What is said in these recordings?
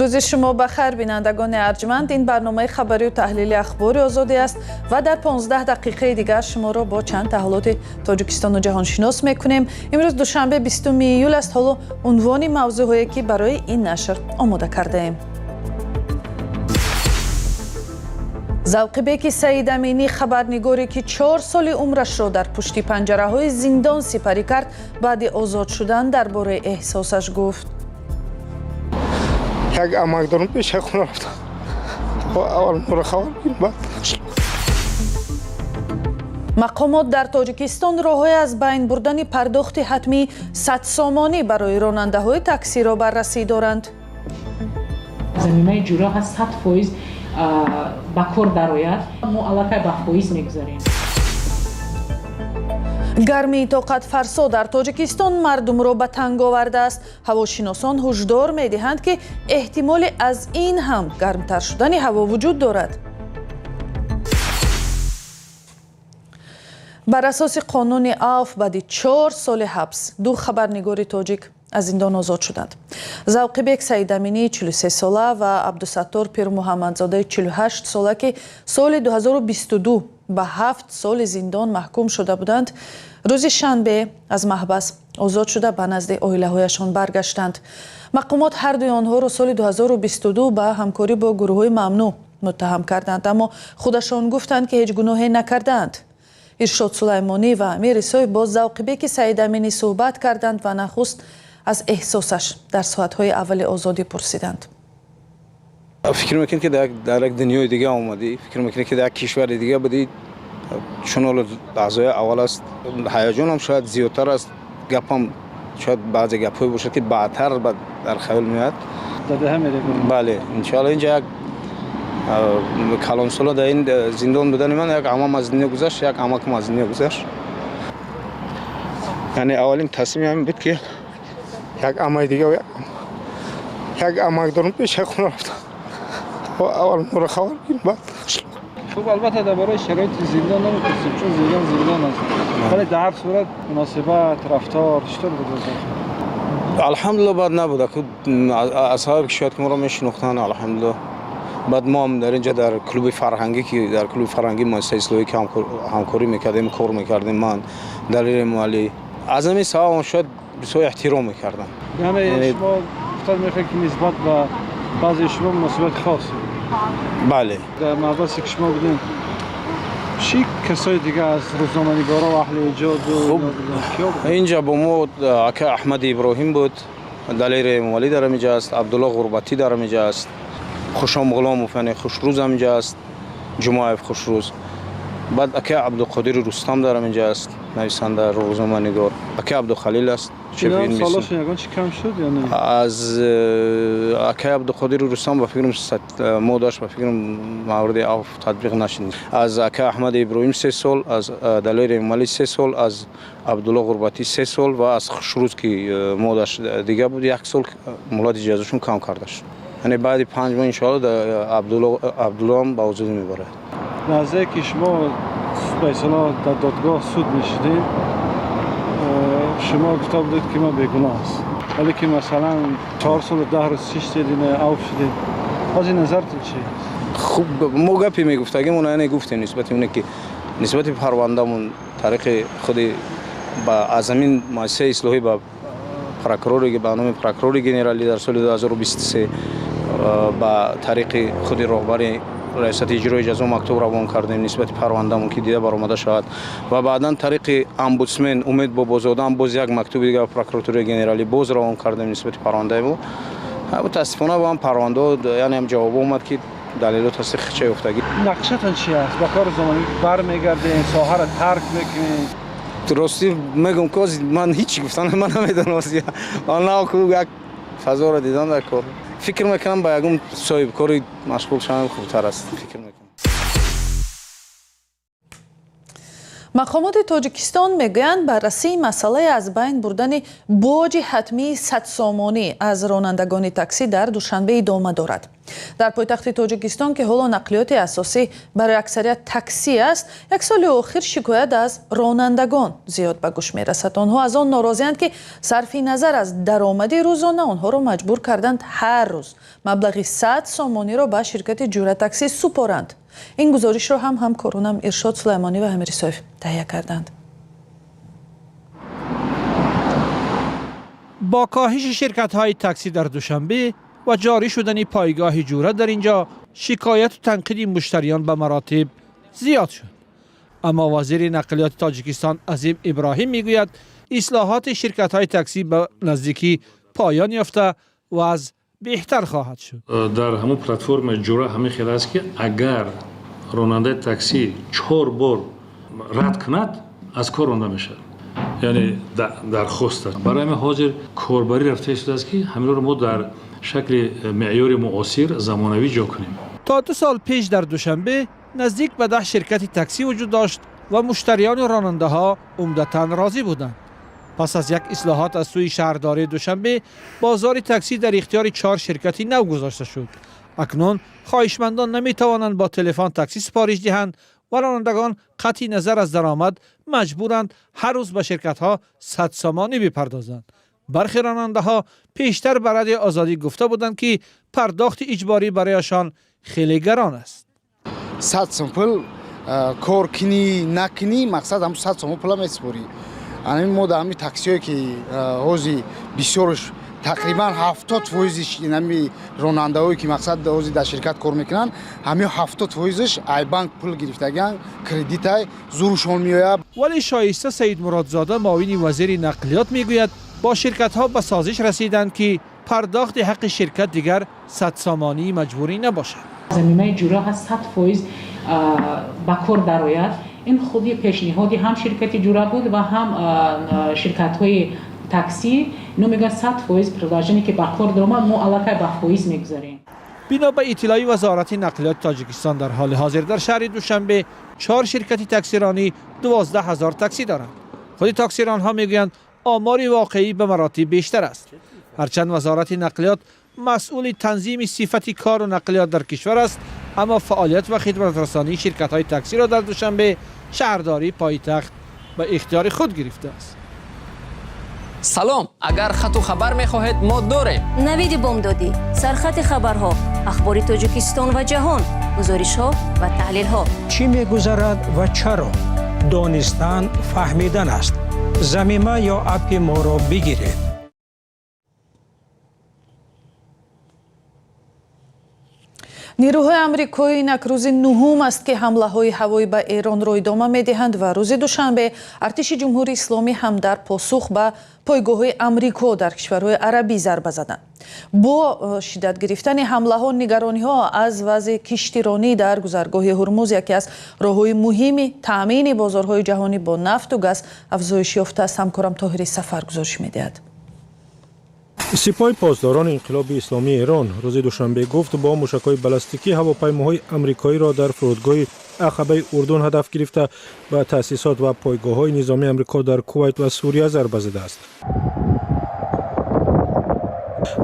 Рӯзи шумо ба хайр, бинандагони арҷманд. Ин барномаи хабарию таҳлили Ахбори Озодӣ аст ва дар 15 дақиқаи дигар шуморо бо чанд таҳаввулоти Тоҷикистону ҷаҳон шинос мекунем. Имрӯз душанбе, 20 июл аст. Ҳоло унвони мавзӯъҳое, ки барои ин нашр омода кардаем. Завқибеки Саидаминӣ, хабарнигоре, ки 4 соли умрашро дар пушти панҷараҳои зиндон сипарӣ кард, баъди озод шудан дар бораи эҳсосаш гуфт. Як амак дорам, пеша хона рафтам, аввал моро хабар, баъд. Мақомот дар Тоҷикистон роҳҳои аз байн бурдани пардохти ҳатмии 100 сомонӣ барои ронандаҳои таксиро баррасӣ доранд. Замимаи ҷуро ҳаст, 100% ба кор дарояд, мо аллакай ба фоиз мегузарем. Гармии тоқатфарсо дар Тоҷикистон мардумро ба танг овардааст. Ҳавошиносон ҳушдор медиҳанд, ки эҳтимоли аз ин ҳам гармтар шудани ҳаво вуҷуд дорад. Бар асоси қонуни авф, баъди 4 соли ҳабс ду хабарнигори тоҷик аз зиндон озод шуданд. Завқибек Саидаминии 43 сола ва Абдусаттор Пирмуҳаммадзодаи 48 сола, ки соли 2022 ба 7 соли зиндон маҳкум шуда буданд, рӯзи шанбе аз маҳбас озод шуда, ба назди оилаҳояшон баргаштанд. Мақомот ҳардуи онҳоро соли 2022 ба ҳамкорӣ бо гурӯҳҳои мамнӯъ муттаҳам карданд, аммо худашон гуфтанд, ки ҳеҷ гуноҳе накардаанд. Иршод Сулаймонӣ ва Амир Исоев бо Завқибеки Саидаминӣ суҳбат карданд ва нахуст аз эҳсосаш дар соатҳои аввали озодӣ пурсиданд. Фикр мекунед, ки дар як дунёи дига омадӣ, фикр мекунед, ки дар як кишвари дига будӣ, чун ҳоло лаҳзаҳои аввал аст, ҳаяҷонам шояд зиёдтар аст, гапам шояд баъзе гапҳое бошад, ки баъдтар дар хаёл меояд. Бале, иншоалло. Инҷа як калонсола дар ин зиндон будани ман, як амам аз дунё гузашт, як амакам аз дунё гузашт. Яъне аввалин тасмими ҳамин буд, ки як амаи дига, як амак дорам, пеша хона рафтам, аввал моро хабар, баъд. Хуб, албатта, дар бораи шароити зиндон намепурсем, чун зиндон зиндон аст, вале дар ҳар сурат муносибат, рафтор чӣ тавр буд? Алҳамдулилла, бад набуд. Аз сабаби ки шояд ки моро мешинохтанд, алҳамдулилла. Баъд мо ҳам дар инҷа дар клуби фарҳангӣ, ки дар клуби фарҳангии муассисаи ислоҳӣ ки ҳамкорӣ мекардем, кор мекардем, ман, Далери Эмомалӣ, аз ҳамин сабаб шояд бисёр эҳтиром мекардам. Яъне шумо гуфтан мехоҳед, ки нисбат ба баъзеи шумо муносибати хос? Бале. Дар маҳбасе ки шумо будем, чӣ касои дига аз рӯзноманигоро ва аҳли эҷоду? Инҷа бо мо ака Аҳмади Иброҳим буд, Далери Эмомалӣ дар ҳаминҷа аст, Абдулло Ғурбатӣ дар ҳаминҷа аст, Хушом Ғуломов, яъне Хушрӯз, ҳаминҷа аст, Ҷумаев Хушрӯз. Баъд ака Абдуқодири Рустам дар ҳаминҷа аст, нависанда, рӯзноманигор. Ака Абдухалил аст. Солошон ягон чи кам шуд ё не? Аз акаи Абдуқодири Рустам, ба фикрам, моддаш, ба фикрам, мавриди авф татбиқ нашуд. Аз ака Аҳмади Иброҳим 3 сол, аз Далери Эмомалӣ 3 сол, аз Абдулло Ғурбатӣ 3 сол ва аз Хушрӯз, ки моддаш дига буд, як сол муҳлати ҷазошон кам карда шуд. Яъне баъди 5 моҳ, иншоалло, Абдуллоам ба озодӣ мебарад. Лаҳзае ки шумо, ба истилоҳ, дар додгоҳ суд мешудед, шумо гуфта будед, ки ман бегуноҳ аст, вале ки масалан 4 солу 10 рӯз шиштед, ина авф шудед. Ҳозир назартон чи? Хуб, мо гапе мегуфтагимон, яъне гуфтем нисбати оне ки нисбати парвандамон тариқи худи аз ҳамин муассисаи ислоҳӣ ба прокурори, ба номи прокурори генералӣ дар соли 2023 ба тариқи худи роҳбари раёсати иҷрои ҷазо мактуб равон кардем нисбати парвандамон, ки дида баромада шавад, ва баъдан тариқи омбудсмен Умед Бобозодаам боз як мактуби дигар прокуратураи генералӣ боз равон кардем нисбати парвандаи мо. Мутаассифона, ба ҳам парвандао, яъне ҳам ҷавоб омад, ки далело тасдиқ ча ёфтагӣ. Нақшатон чи аст? Ба кори замонӣ бармегардем, соҳаро тарк мекунем? Ростӣ мегӯм, ки ман ҳеҷ гуфтан ман намедонам. Як фазоро дидан дар кор, фикр мекунам, ба ягон соҳибкори машғул шавам хубтар аст, фикр мекунам. Мақомоти Тоҷикистон мегӯянд, баррасии масъалаи аз байн бурдани боҷи ҳатмии 100 сомонӣ аз ронандагони таксӣ дар Душанбе идома дорад. Дар пойтахти Тоҷикистон, ки ҳоло нақлиёти асосӣ барои аксарият таксӣ аст, як соли охир шикоят аз ронандагон зиёд ба гӯш мерасад. Онҳо аз он норозианд, ки сарфи назар аз даромади рӯзона онҳоро маҷбур карданд ҳар рӯз маблағи 100 сомониро ба ширкати Ҷура Таксӣ супоранд. Ин гузоришро ҳам ҳамкоронам Иршод Сулаймонӣ ва Амир Исоев таҳия карданд. Бо коҳиши ширкатҳои таксӣ дар Душанбе ва ҷорӣ шудани пойгоҳи Ҷура дар инҷо, шикояту танқиди муштариён ба маротиб зиёд шуд. Аммо вазири нақлиёти Тоҷикистон Азим Иброҳим мегӯяд, ислоҳоти ширкатҳои таксӣ ба наздикӣ поён ёфта, вазъ беҳтар хоҳад шуд. Дар ҳамон платформаи Ҷура ҳамин хел аст, ки агар ронандаи таксӣ чор бор рад кунад, аз кор ронда мешавад, яъне дархост аст. Барои ҳамин ҳозир корбарӣ рафта истодааст, ки ҳаминро мо дар шакли меъёри муосир, замонавӣ ҷо кунем. То 2 сол пеш дар Душанбе наздик ба 10 ширкати таксӣ вуҷуд дошт ва муштариёну ронандаҳо умдатан розӣ буданд. Пас аз як ислоҳот аз сӯи шаҳрдории Душанбе, бозори таксӣ дар ихтиёри чор ширкати нав гузошта шуд. Акнун хоҳишмандон наметавонанд бо телефон таксӣ супориш диҳанд ва ронандагон қатъи назар аз даромад маҷбуранд ҳар рӯз ба ширкатҳо 100 сомонӣ бипардозанд. Бархе ронандаҳо пештар ба Радиои Озодӣ гуфта буданд, ки пардохти иҷборӣ барояшон хеле гарон аст. 100 сом пул кор кунӣ, накунӣ, мақсад ҳам 100 сомон пула месупорӣ. Ҳамин мо дар ҳамин таксиҳое, ки ҳози бисёрш, тақрибан 70 фоизиш инами ронандаҳое, ки мақсад ҳози дар ширкат кор мекунанд, ҳамин 70 фоизиш ай банк пул гирифтагиан, кредитай зурушон меояд. Вале Шоиста Саидмуродзода, муовини вазири нақлиёт, мегӯяд, бо ширкатҳо ба созиш расиданд, ки пардохти ҳаққи ширкат дигар 100 сомонии маҷбурӣ набошад. Замимаи Ҷура ҳаст, 100% ба кор дарояд. Ин худи пешниҳоди ҳам ширкати Ҷура буд ва ҳам ширкатҳои таксӣ. Ино мегӯянд, 100% приложение ки ба кор даромад, мо аллакай ба фоиз мегузарем. Бино ба иттилои Вазорати нақлиёти Тоҷикистон, дар ҳоли ҳозир дар шаҳри Душанбе чор ширкати таксиронӣ 12 000 таксӣ доранд. Худи таксиронҳо мегӯянд, омори воқеӣ ба маротиб бештар аст. Ҳарчанд Вазорати нақлиёт масъули танзими сифати кору нақлиёт дар кишвар аст, аммо фаъолият ва хидматрасонии ширкатҳои таксиро дар Душанбе шаҳрдории пойтахт ба ихтиёри худ гирифтааст. Салом! Агар хату хабар мехоҳед, мо дорем. Навиди бомдодӣ, сархати хабарҳо, ахбори Тоҷикистон ва ҷаҳон, гузоришҳо ва таҳлилҳо. Чӣ мегузарад ва чаро? Донистан фаҳмидан аст. Замима ё аппи моро бигиред. Нирӯҳои амрикоӣ инак рӯзи нуҳум аст, ки ҳамлаҳои ҳавоӣ ба Эронро идома медиҳанд ва рӯзи душанбе артиши Ҷумҳурии Исломӣ ҳам дар посух ба пойгоҳҳои Амрико дар кишварҳои арабӣ зарба заданд. Бо шиддат гирифтани ҳамлаҳо, нигарониҳо аз вазъи киштиронӣ дар гузаргоҳи Ҳурмуз, яке аз роҳҳои муҳими таъмини бозорҳои ҷаҳонӣ бо нафту газ, афзоиш ёфтааст. Ҳамкорам Тоҳири Сафар гузориш медиҳад. Сипоҳи Посдорони Инқилоби Исломии Эрон рӯзи душанбе гуфт, бо мушакҳои баллистикӣ ҳавопаймоҳои амрикоиро дар фурудгоҳи Ақабаи Урдун ҳадаф гирифта, ба таъсисот ва пойгоҳҳои низомии Амрико дар Кувайт ва Сурия зарба задааст.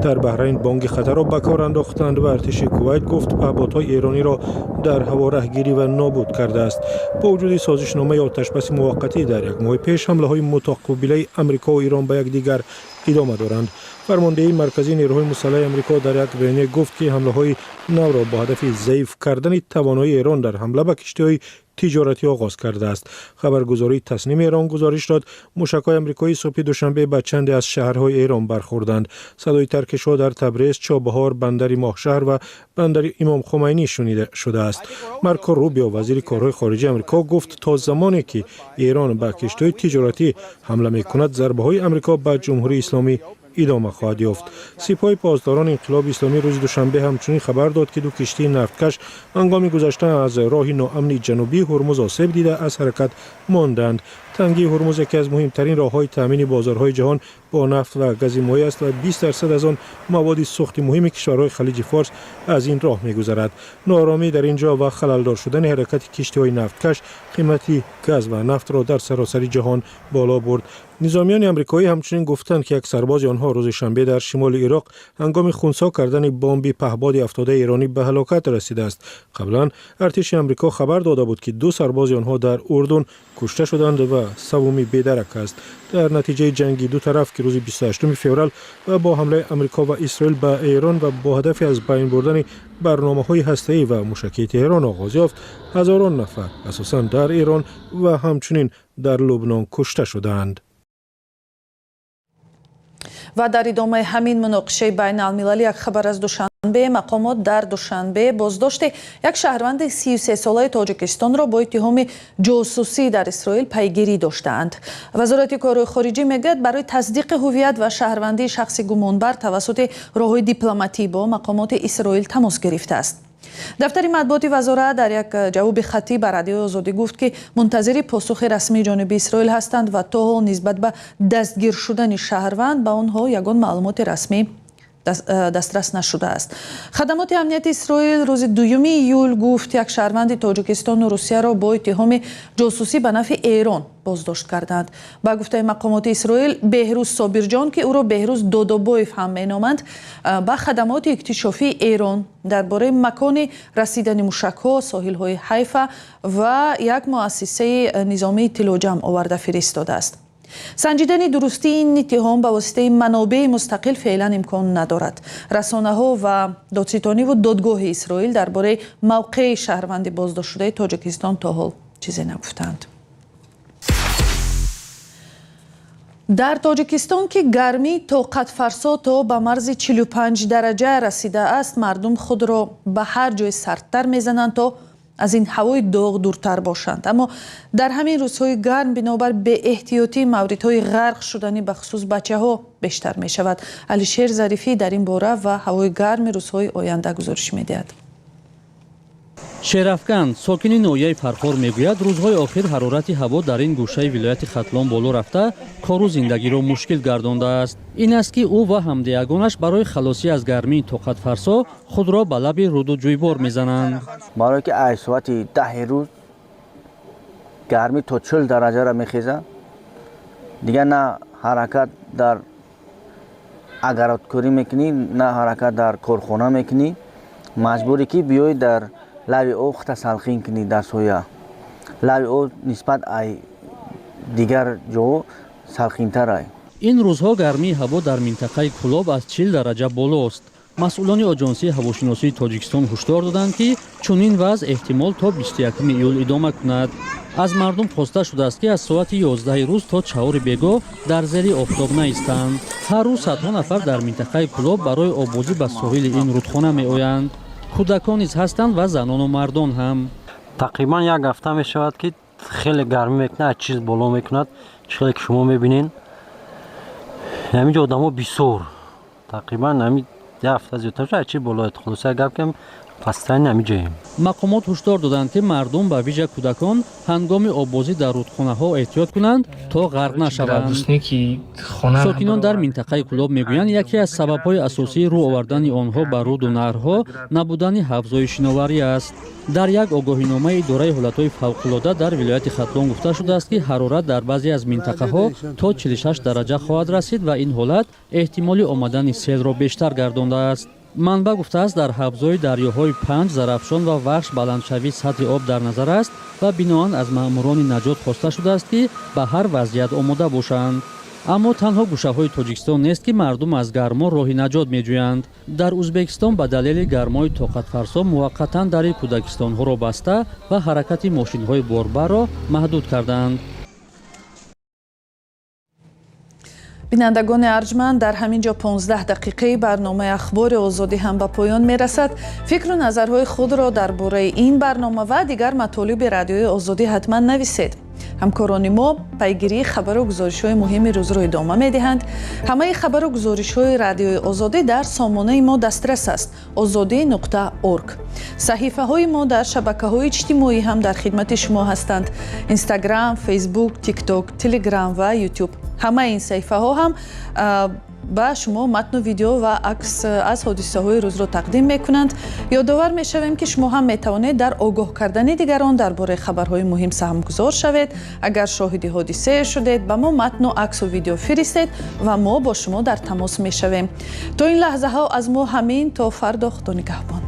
Дар Баҳрайн бонги хатарро ба кор андохтанд ва артиши Кувайт гуфт, паҳбодҳои эрониро дар ҳаво раҳгирӣ ва нобуд кардааст. Бо вуҷуди созишномаи оташбаси муваққатӣ дар як моҳи пеш, ҳамлаҳои мутақобилаи Амрикову Эрон ба якдигар идома доранд. Фармондеҳии марказии нерӯҳои мусаллаҳи Амрико дар як баёния гуфт, ки ҳамлаҳои навро бо ҳадафи заиф кардани тавоноии Эрон дар ҳамла ба киштиҳои тиҷоратӣ оғоз кардааст. Хабаргузории Тасними Эрон гузориш дод, мушакҳои амрикоӣ субҳи душанбе ба чанде аз шаҳрҳои Эрон бархӯрданд. Садои таркишҳо дар Табрез, Чобаҳор, бандари Моҳшаҳр ва бандари Имом Хумайнӣ шунида шудааст. Марко Рубио, вазири корҳои хориҷии Амрико, гуфт, то замоне ки Эрон ба киштиҳои тиҷоратӣ ҳамла мекунад, зарбаҳои Амрико ба Ҷумҳурии Исломӣ идома хоҳад ёфт. Сипоҳи Посдорони Инқилоби Исломӣ рӯзи душанбе ҳамчунин хабар дод, ки ду киштии нафткаш ҳангоми гузаштан аз роҳи ноамни ҷанубии Ҳурмуз осеб дида, аз ҳаракат монданд. Тангии Ҳурмуз яке аз муҳимтарин роҳҳои таъмини бозорҳои ҷаҳон бо нафт ва гази моеъ аст ва 20% аз он маводи сӯхти муҳими кишварҳои Халиҷи Форс аз ин роҳ мегузарад. Нооромӣ дар ин ҷо ва халалдор шудани ҳаракати киштиҳои нафткаш қимати газ ва нафтро дар саросари ҷаҳон боло бурд. Низомиёни амрикоӣ ҳамчунин гуфтанд, ки як сарбози онҳо рӯзи шанбе дар шимоли Ироқ ҳангоми хунсо кардани бомби паҳбоди афтодаи эронӣ ба ҳалокат расидааст. Қаблан артиши Амрико хабар дода буд, ки ду сарбози онҳо дар Урдун кушта шуданд ва саввумӣ бедарак аст. Дар натиҷаи ҷанги ду тараф, ки рӯзи 28 феврал ва бо ҳамлаи Амрико ва Исроил ба Эрон ва бо ҳадафи аз байн бурдани барномаҳои ҳастаӣ ва мушакии Теҳрон оғоз ёфт, ҳазорон нафар асосан дар Эрон ва ҳамчунин дар Лубнон кушта шудаанд. Ва дар идомаи ҳамин муноқишаи байналмилалӣ як хабар аз Душанбе. Мақомот дар Душанбе боздошти як шаҳрванди 33-солаи Тоҷикистонро бо иттиҳоми ҷосусӣ дар Исроил пайгирӣ доштаанд. Вазорати корҳои хориҷӣ мегӯяд, барои тасдиқи ҳувият ва шаҳрвандии шахси гумонбар тавассути роҳҳои дипломатӣ бо мақомоти Исроил тамос гирифтааст. Дафтари матбуоти вазорат дар як ҷавоби хаттӣ ба Радиои Озодӣ гуфт, ки мунтазири посухи расмии ҷониби Исроил ҳастанд ва то ҳол нисбат ба дастгир шудани шаҳрванд ба онҳо ягон маълумоти расмӣ дастрас нашудааст. Хадамоти амнияти Исроил рӯзи 2 июл гуфт, як шаҳрванди Тоҷикистону Русияро бо иттиҳоми ҷосусӣ ба нафъи Эрон боздошт карданд. Ба гуфтаи мақомоти Исроил, Беҳрӯз Собирҷон, ки ӯро Беҳрӯз Додобоев ҳам меноманд, ба хадамоти иктишофии Эрон дар бораи макони расидани мушакҳо, соҳилҳои Ҳайфа ва як муассисаи низомии иттилоъ ҷамъ оварда фиристодааст. Санҷидани дурустии ин иттиҳом ба воситаи манобеи мустақил феълан имкон надорад. Расонаҳо ва додситониву додгоҳи Исроил дар бораи мавқеи шаҳрванди боздоштшудаи Тоҷикистон то ҳол чизе нагуфтанд. Дар Тоҷикистон, ки гармии тоқатфарсо то ба марзи 45 дараҷа расидааст, мардум худро ба ҳар ҷой сардтар мезананд, то аз ин ҳавои доғ дуртар бошанд. Аммо дар ҳамин рӯзҳои гарм бинобар беэҳтиётӣ мавридҳои ғарқ шудани бахусус бачаҳо бештар мешавад. Алишер Зарифӣ дар ин бора ва ҳавои гарми рӯзҳои оянда гузориш медиҳад. Шерафкан, сокини ноҳияи Фархор, мегӯяд, рӯзҳои охир ҳарорати ҳаво дар ин гӯшаи вилояти Хатлон боло рафта, кору зиндагиро мушкил гардондааст. Ин аст, ки ӯ ва ҳамдеягонаш барои халосӣ аз гармии тоқатфарсо худро ба лаби руду ҷӯйбор мезананд. Барое ки ай соати 10-и рӯз гармӣ то 40 дараҷаро мехезад, дигар на ҳаракат дар агароткорӣ мекунӣ, на ҳаракат дар корхона мекунӣ, маҷбурӣ ки биёй дар лаби об худта салқин кунӣ дар соя. Лаби об нисбат ай дигар ҷо салқинтар ай. Ин рӯзҳо гармии ҳаво дар минтақаи Кӯлоб аз 40 дараҷа болост. Масъулони Оҷонсии ҳавошиносии Тоҷикистон ҳушдор доданд, ки чунин вазъ эҳтимол то 21 июл идома кунад. Аз мардум хоста шудааст, ки аз соати 11 рӯз то 4 бегоҳ дар зери офтоб наистанд. Ҳар рӯз садҳо нафар дар минтақаи Кӯлоб барои оббозӣ ба соҳили ин рудхона меоянд. Кӯдакон низ ҳастанд ва занону мардон ҳам. Тақрибан як ҳафта мешавад, ки хеле гармӣ мекунад, аз чиз боло мекунад. Чӣ хеле ки шумо мебинед, ҳаминҷо одамо бисёр, тақрибан ҳамин як ҳафта зиёдтар шуд, аз чи боло. Хулоса гап, ки пастани ҳаминҷоем. Мақомот ҳушдор доданд, ки мардум, ба вижа кӯдакон, ҳангоми оббозӣ дар рудхонаҳо эҳтиёт кунанд, то ғарқ нашаванд. Сокинон дар минтақаи Кӯлоб мегӯянд, яке аз сабабҳои асосии рӯ овардани онҳо ба руду наҳрҳо набудани ҳавзҳои шиноварӣ аст. Дар як огоҳиномаи идораи ҳолатҳои фавқулода дар вилояти Хатлон гуфта шудааст, ки ҳарорат дар баъзе аз минтақаҳо то 46 дараҷа хоҳад расид ва ин ҳолат эҳтимоли омадани селро бештар гардондааст. Манбаъ гуфтааст, дар ҳавзҳои дарёҳои Панҷ, Зарафшон ва Вахш баландшавии сатҳи об дар назар аст ва биноан аз маъмурони наҷот хоста шудааст, ки ба ҳар вазъият омода бошанд. Аммо танҳо гӯшаҳои Тоҷикистон нест, ки мардум аз гармо роҳи наҷот меҷӯянд. Дар Ӯзбекистон ба далели гармои тоқатфарсо муваққатан дари кӯдакистонҳоро баста ва ҳаракати мошинҳои борбарро маҳдуд карданд. Бинандагони арҷманд, дар ҳамин ҷо 15 дақиқаи барномаи Ахбори Озодӣ ҳам ба поён мерасад. Фикру назарҳои худро дар бораи ин барнома ва дигар матолиби Радиои Озодӣ ҳатман нависед. Ҳамкорони мо пайгирии хабару гузоришҳои муҳими рӯзро идома медиҳанд. Ҳамаи хабару гузоришҳои Радиои Озодӣ дар сомонаи мо дастрас аст: озодӣ.org. Саҳифаҳои мо дар шабакаҳои иҷтимоӣ ҳам дар хидмати шумо ҳастанд: Инстаграм, Фейсбук, Тикток, Телеграм ва Ютуб. Ҳамаи ин саҳифаҳо ҳам ба шумо матну видео ва акс аз ҳодисаҳои рӯзро тақдим мекунанд. Ёдовар мешавем, ки шумо ҳам метавонед дар огоҳ кардани дигарон дар бораи хабарҳои муҳим саҳмгузор шавед. Агар шоҳиди ҳодисае шудед, ба мо матну аксу видео фиристед ва мо бо шумо дар тамос мешавем. То ин лаҳзаҳо аз мо ҳамин. То фардо, худо нигаҳбон.